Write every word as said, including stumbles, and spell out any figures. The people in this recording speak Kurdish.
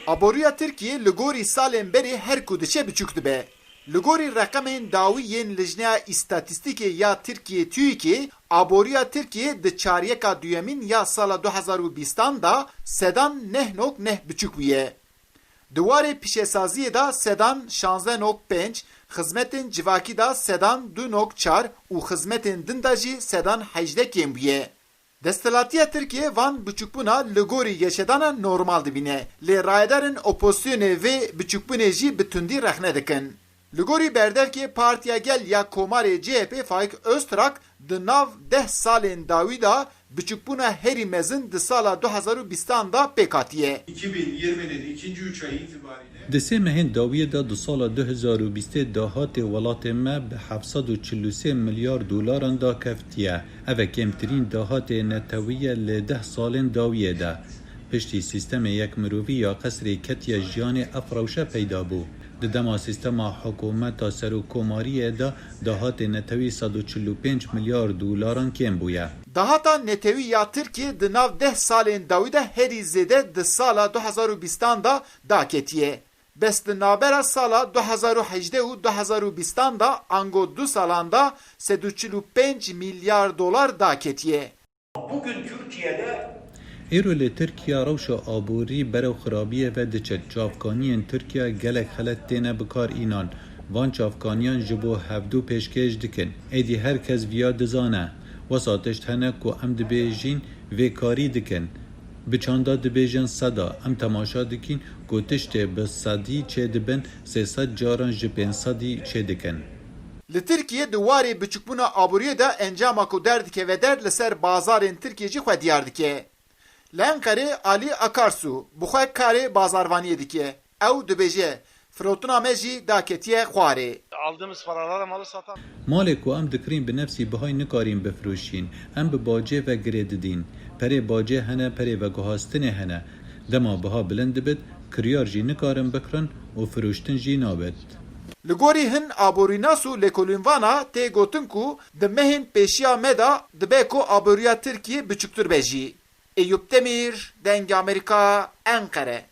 Aboriya Tirkiyê li gorî salên berê her ku diçe biçûk dibe. Li gorî reqemên dawî yên Lijneya Îstatîstîkê ya Tirkiyê, TÜİKê, aboriya Tirkiyê di çaryeka duyemîn ya sala du hezar û bîstan de sedan neh nok neh biçûk bûye. Di warê pîşesaziyê de sedan şazdeh nok pênc, xizmetên civakî de sedan du nok çar û xizmetên din de jî sedan hejdeh kêm bûye. Desthilatiya Tirkiyê van biçûkbûna li gorî geşedana normal dibîne, lê rayedarên opozisyonê vê biçûkbûnê jî bi tundî rexne dikin. Li gorî berdevkê Partiya Gel ya Komarê, C H P, Faik Öztrak di nav deh salên dawî de biçûkbûna herî mezin di sala du hezar û bîstan de pêk hatiye. iki bin yirminin ikinci üç ayı itibariyle Di sê mehên dawiyê de di sala du hezar û bîstê dahatê welatê me bi heft sed û çil û sê milyar dolaran dakeftiye. Ev e kêmtirîn dahatê netewî ye li deh salên dawiyê de. Piştî sîstemê yek mirovî ya qesrê ketiye jiyanê, ev rewşe peyda bû. Di dema sîstema hikûmeta serokkomariyê de dahatê netewî sed û çil û pênc milyar dolaran kêm bûye. Dahata netewî ya Tirkiyê di nav deh salên dawî de herî zêde di sala du hezar û bîstan de daketiye. Bes di navbera sala du hezar û hejdeh û du hezar û bîstan de, ango du salan de sed û çil û pênc milyar dolar daketiye. Bugün Türkiye'de Îro li Tirkiye rewşa aborî berew xirabiyê ve diçe. Çavkaniyên Tirkiye gelek xelet têne bikar înan. Van çavkaniyan ji bo hevdû pêşkêş dikin. Êdî her kes viya dizane. Wesa tişt hene ku em dibêjin vê karî dikin. Bi çanda dibêjin seda. Em temaşa dikîn ku tiştê bi sedî çêdibin, sê sed caran ji pênc sedî çêdikin. Li Tirkiyê di warê biçûkbûna aboriyê de encama ku derdikeve der li ser bazarên Tirkiyê jî xwe diyar dike. Li Enqerê Alî Akarsu bi xwe karê bazarvaniyê dike. Ew dibêje, firotina me jî daketiye xwarê. Aldığımız paralarla malı satan Malê ku em dikrîn bi nefsî bihayî nikarîn bifiroşîn. Em bi bacê ve girê didîn. Perê bacê hene, perê veguhastinê hene. Dema biha bilind dibit, kiryar jî nikarin bikirin û firoştin jî nabit. Li gorî hin aborînas û lêkolînvana tê gotin ku di mehên pêşiya me de dibe ku aboriya Tirkiyê biçûktir be jî. Eyûp Demîr, Dengê Amerîka, Enqere.